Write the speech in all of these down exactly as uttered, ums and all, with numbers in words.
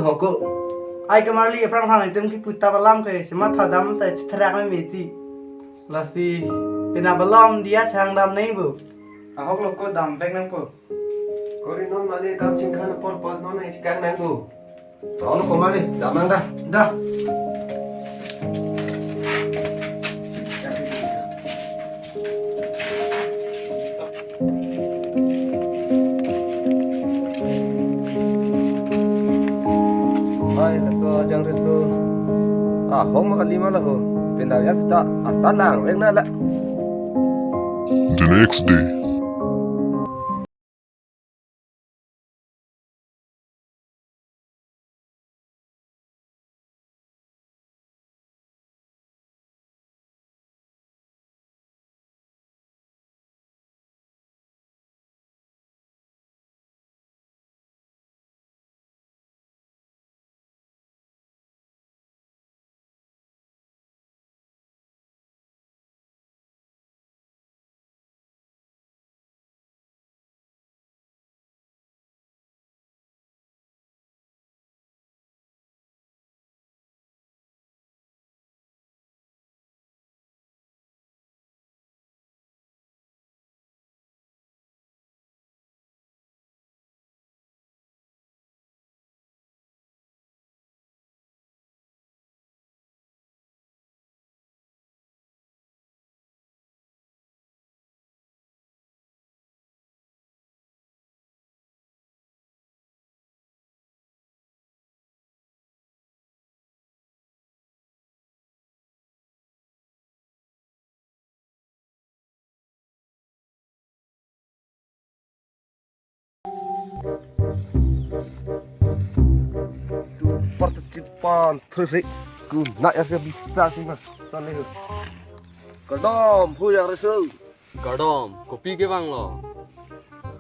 Hoko. Ai kamarli aphrang aphrang itum kipu ta alam ke, sema tha dam ta chitherak me meti. Lasi pina balom dia chang dam nai bu. Ahok lo ko damvek nangpo. Kori non mane kam chingkhan apor apor non ai chikang nang bu. Tolo ko mane dam nang da. Da. Ai, laso ajang reso. Ah, hong ma kali ma laho. Pinda ya seta asal lang, weng na la. The next day. Parti pan thuri ku na ya ke bisa sih mas. Tane. Kardom, pu yang resu. Kardom, kopi kevanglo?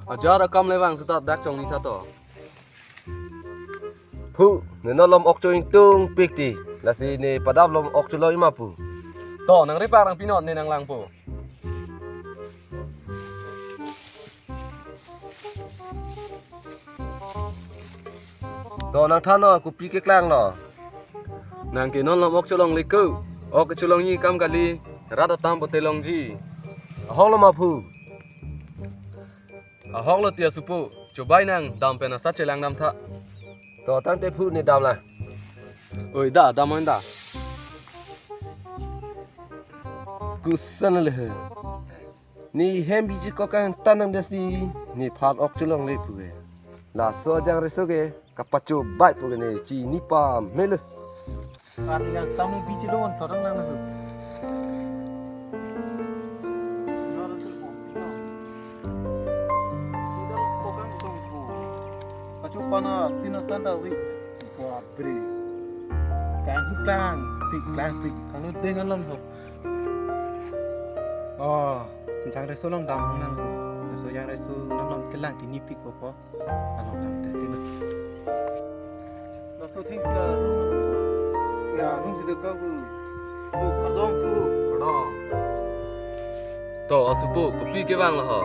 Ajar akam le vang seta dak chongni tha to. Pu, ne non lom ok cho ingtungpik ti. Lasi ne padap lom ok cholo ima pu. To, nangrepak nangpinon ne nanglangpo. To nangthannon kopi keklanglo. Nang ke non lom ok cholongle ko. Ok cholongji kam kali, rat atam pote longji. Ahok lo ma pu. Ahok lo ti asupo, chobai nang dam pen asa chelang dam tha. To tangte pu ne dam la. Oi da, dam on da. Kusan le he. Ne hem biji ko kangtan nang dasi, ne phan ok cholongle pu ke. Laso ajang reso ke, kapachobai pu ke ne chini pamelo. Ar yang samu biji don thorang nang nang. Pacho pana sina sanda wi. Bapre. Kang klang, tik klang tik. Kang deng alam ho. Oh, jang reso long dam nang. Reso jang reso nang long kelang kini pik popo. Along dam te te. Laso things la room. Ya, room si de ka bu. Bu kardom bu. Kardom. To, asupo, kopi kevanglo ho?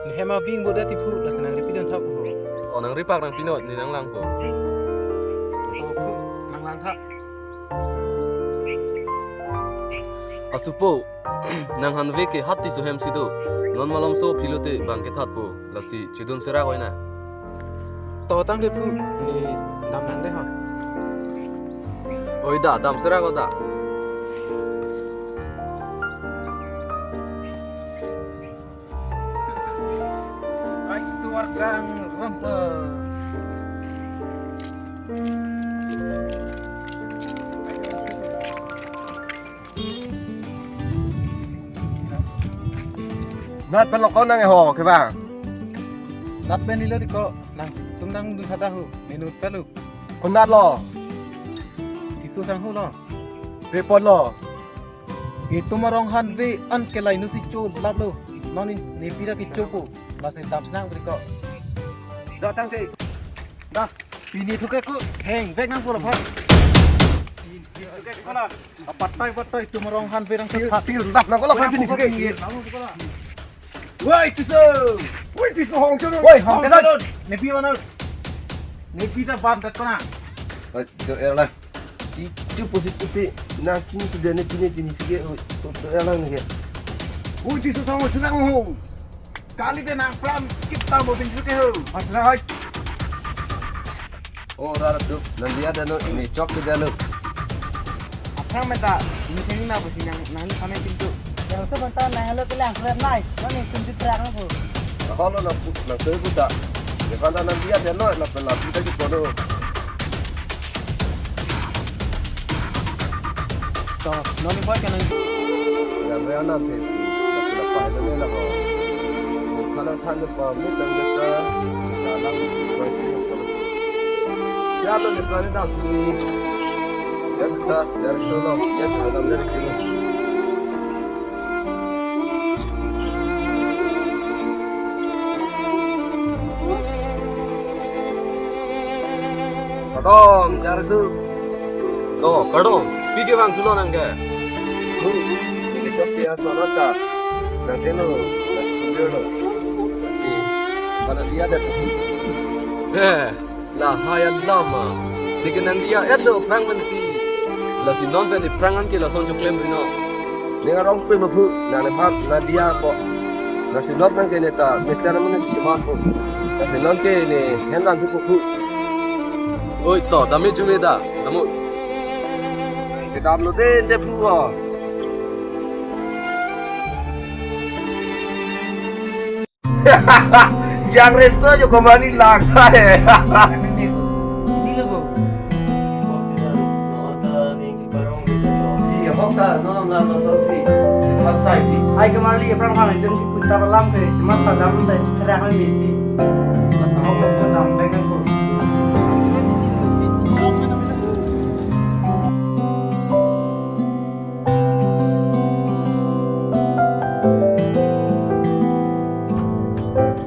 Ne hem abing bo dati pu, lasi nangrepi dam tha pu ho. O, nangrepak nangpinon, ne nanglangpo. To pu, nanglang tha. Asupo, nang hanve ke hati so hem si do. Non malom so philote bang kethat po. Lasi chedun serak oi na. To tangte pu, ne dam nang de ho. Oi da, dam serak o da. Ai tuar kang rampa. Nat pen lo ko nang ho ke bang. Nat pen ilo di ko nang tum nang dun thata hu menu talu. Ko nat lo. Tisu sang hu lo. Report lo. Itum arong hanve an ke lainu si cho lap lo. Non in ne pira ke chopo. Lasi dam nang beri ko. Da tangte. Da. Pini thuke ko heng vek nang pulo pha. Pini thuke ko la. Apatai patai itum arong hanve rang pil, pha. Pil dap nang ko la pha pini thuke. Woi, tisu. Woi, tisu hong chun. Woi, hong chun. Ne pi mana? Ne pita ban tat kona. Oi, do er la. Itu posisi puti nangkin sudah ne pini pini sige. Oi, do er la ne ke. Oi, di susah mo, susah mo. Kali de nang pram kita mo pintu ke ho. Mas ra hoi. Oh, rara do. Nang dia dano, ne chok ke dano. Aphrang meta, ini sini ma pusi nang, nang kami pintu. Yang sebentar nang halo ke lang, keren nai. Mana pintu terang aku. Holo nang pu-, nang tu puta. Ya kan nang dia dano, la pela kita di kono. To, non ni buat kan nang. Yang re anam pe. La pela pai lo ne la ho. Kalau than pa, mutang kita. Dalam buat ini. Ya, lo ni plan dah sini. Ya, kita dari solo. Ya, kita dari sini. Kardom, Jarsu. Oh, kardom. Pi kevang thulo nang ke? Hu, ini kejok dia solo ta. Nang telo, nang studio lo. Mana dia ada tu? Eh, lahai alam ah. Dike nang dia et lo aphrang pensi. Lasi non pen aphrang an ke lason choklem rino. Ne arong pe ma phu, nang nephan nang dia ko. Lasi non pen ke ne ta, mesen amen ne si ma phu. Lasi non ke ne hen dan phu phu. Oi to, dam-i jume da, dam-i. Kedam lo de, de phu ho. Yang resto jo kembali lang. Sini lo, Bu. Iya, bok ta, no, no, no, so si. Bak sai di. Ai kemali, aphrang hang, itu kita malam ke, cuma sadam, dan cerah miti.